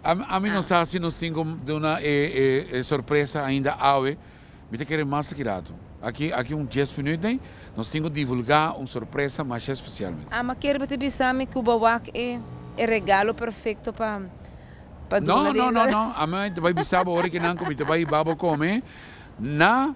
Ami no sa si nos tin ku duna e sorpresa ainda awe. Mi ta kere mas aki rato. Aki aki un dies minuut den nos tin ku divulgá un sorpresa masha espesial mes. Ama kere bo ta bisa mi ku bo wak e e regalo perfekto pa pa No, duna no, no, den. no. Ami ta bai bisa bo ora kinan ku mi ta bai hiba bo kome na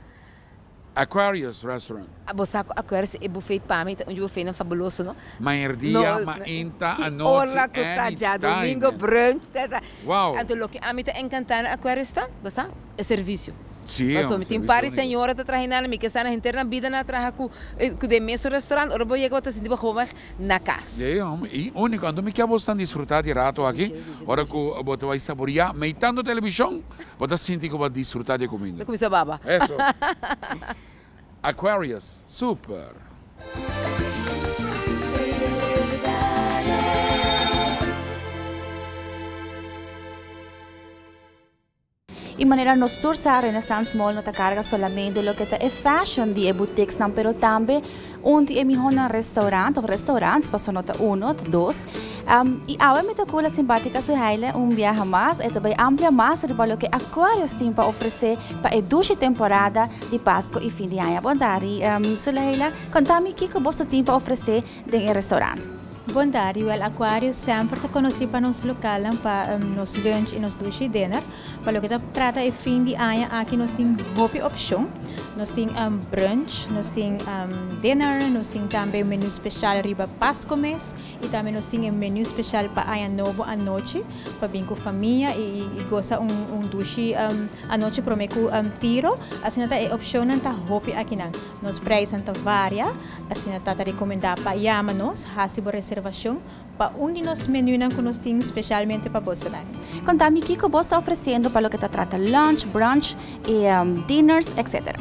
Aquarius Restaurant. Bo sa ku Aquarius e buffet pa mi ta un dje buffetnan fabuloso no. Maerdia, No, mainta, ki anochi, ora ku ta anytime djadumingo man. brunch ta ta. Wow. Anto loke ami ta enkantá na Aquarius ta, bo sa? E servisio. Sí, Pasobra un mi tin servisio par di úniko. señora ta traha einan, mi ke sa nan henter nan bida nan a traha ku ku den mesun restaurant, ora bo yega bo ta sinti bo gewoon weg na kas. Sí, hombre, i úniko. Anto mi ke bo esnan disfrutá di rato aki, ora ku bo ta bai saboriá meitando televishon. Bo ta sinti ku bo a disfrutá di e kuminda. Ta kuminsá baba. Eso. Aquarius, super. Y manera nos tur sa Renaissance Mall no ta carga solamente loke ta e fashion di e boutiquesnan pero tambe Un di e mihonan restaurant of restaurants, paso no ta uno, ta dos. Y awe mi ta cu la simpatica Suhaile un biaha mas. E ta bay amplia mas riba loke Aquarius tin pa ofrece pa e dushi temporada di Pasco y fin di aña. Bon tardi, Suhaila. Conta mi kico boso tin pa ofrece den e restaurant. Bon tardi. Wel, Aquarius semper ta conoci pa nos localnan pa nos lunch y nos dushi dinner. Pa loke ta trata e fin di aña aki nos tin hopi opshon. Nos tin brunch, nos tin dinner, nos tin tambe menu special riba Pasco mes y tambe nos tin e menu special pa Aña Nobo anochi pa bin cu famia y gosa un dushi anochi prome cu tiro. Asina ta e opshonnan ta hopi akinan. Nos prijsnan ta varia, asina ta ta recomenda pa yama nos, haci bo reservacion. Pa un di nos menunan ku nos tin spesialmente pa bosonan. Konta mi kiko bos ta ofresiendo pa loke ta trata lunch, brunch, e dinners, etc.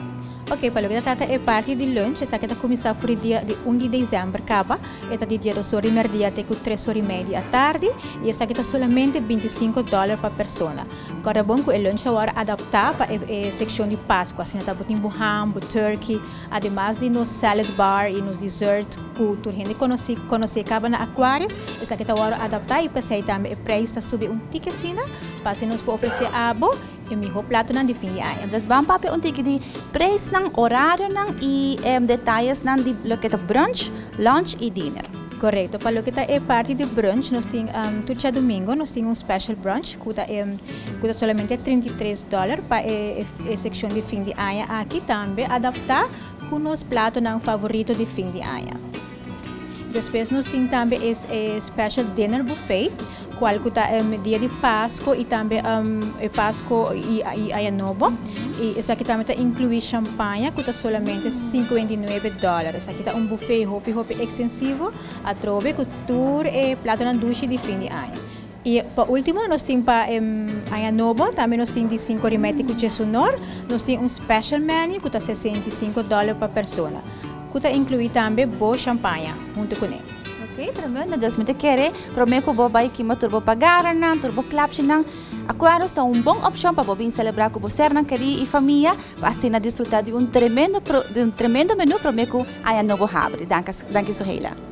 Ok, pa loke ta trata e parti di lunch, esaki ta kuminsá for di dia di un di desèmber kaba. E ta di diesdos or di mèrdia te ku tres or i mei di atardi i esaki ta solamente bintisinko dòler pa persona. Kòrda bon ku e lunch ta wòrdu adaptá pa e sekshon di Pasku, asina ta bo tin bo ham, bo turkey, Ademas di nos salad bar y nos dessert cu tur hende conoci conoce caba na Aquarius, esaki ta worde adapta y p'esey tambe e prijs ta subi un tiki asina pa asina nos por ofrece abo e miho platonan di fin di aña. Entonces ban papia un tiki di prijsnan, horarionan y detayesnan di loke ta brunch, lunch y dinner. Corecto, pa loke ta e parti di brunch nos tin tur djadomingo nos tin un special brunch cu ta e cu ta solamente 33 dollar pa e e seccion di fin di aña aki tambe adapta cu nos platonan favorito di fin di aña. Despues nos tin tambe e e special dinner buffet cual cu ta dia di Pasco y tambe e Pasco y y Aña Nobo y esaki tambe ta inclui champaña cu ta solamente 59 dollar. Esaki ta un buffet hopi hopi extensivo atrobe cu tur e platonan dushi di fin di aña. Y pa ultimo nos tin pa e aña nobo tambe nos tin di cinco rimeti cu Chesunor nos tin un special menu cu ta 65 dollar pa persona cu ta inclui tambe bo champaña hunto cune. Ok, tremendo. Dus mi ta kere prome cu bo bay kima tur bo pagaranan, tur bo klapchinan. Aquarius ta un bon opcion pa bo bin celebra cu bo sernan keri y famia pa asina disfruta di un tremendo di un tremendo menu prome cu aña nobo habri. Danki Suheila.